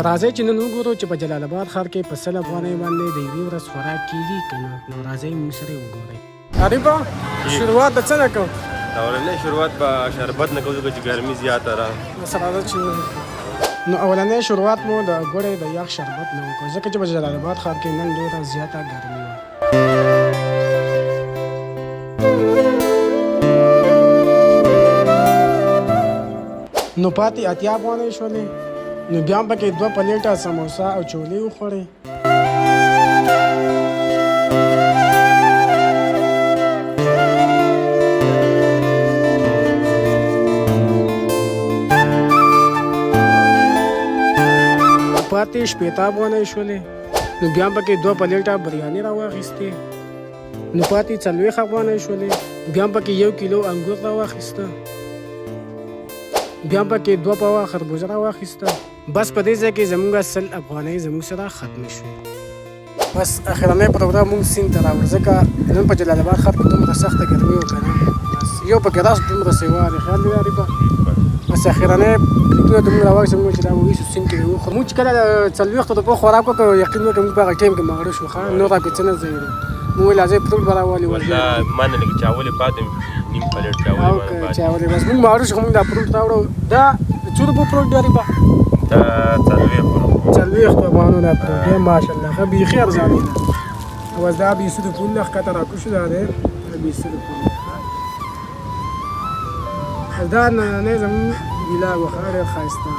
راځئ چې نن وګورو چې په جلال اباد ښار کې په 100 افغانۍ باندې د یوې ورځ خوراک کیږي که نه. نو راځئ موږ سره یې وګورئ. عریبه، شروعات د څه نه کوو؟ اولنۍ شروعات به شربت نه کوو ځکه چې ګرمي زیاته ده. بس راځه چې نو اولنۍ شروعات مو د ګوړې د یخ شربت نه وکړو، ځکه چې په جلال اباد ښار کې نن ډېره زیاته ګرمي وه. نو پاتې 80 افغانۍ شولې. نو بیا هم پکې 2 پلیټه سموسه او چولې وخوړې. پاتې 60 افغانۍ شولې. نو بیا هم پکې 2 پلیټه بریاني راواخیستې. نو پاتې 40 افغانۍ شولې. بیا هم پکې 1 کیلو انګور راواخیسته. بیا هم پکې 2 پاوه خربوزه راواخیسته. بس په دې ځای کې زموږ 100 افغانۍ زموږ سره ختمې شوې. بس اخرنی پروګرام موږ سیند ته راوړ، ځکه نن په جلال اباد ښار کې دومره سخته ګرمي وه که نه، بس یو پکې راس دومره سیوا دی، خیال دی عریبه. بس اخرنی پلیټونه ته موږ راواخیستل، موږ چې دا وویسو سیند کې به یې وخورو. موږ چې کله د 40 روپو خوراک وکړ، یقین وکړه موږ په هغه ټایم کې ماړه شو، ښه نور راپې څه نه ځایېدل. موږ ویل راځئ فروټ به راوالي. والله ما نه لږ چاولې پاتې نیم پلیټ چاولې ما نه پاتې. چاولې بس موږ ماړه شو، خو موږ دا فروټ راوړو. دا څو روپو فروټ دی عریبه؟ دا 40 روپو. 40 افغانو دا فروټ دی، ماشاءالله ښه بیخي ارزانه دی. او بس دا بیسو د پول نه ښکته راکوز شو، دا دی بیسو د پول. دا نننی زموږ ویلاګ و، ښه ډېر ښایسته.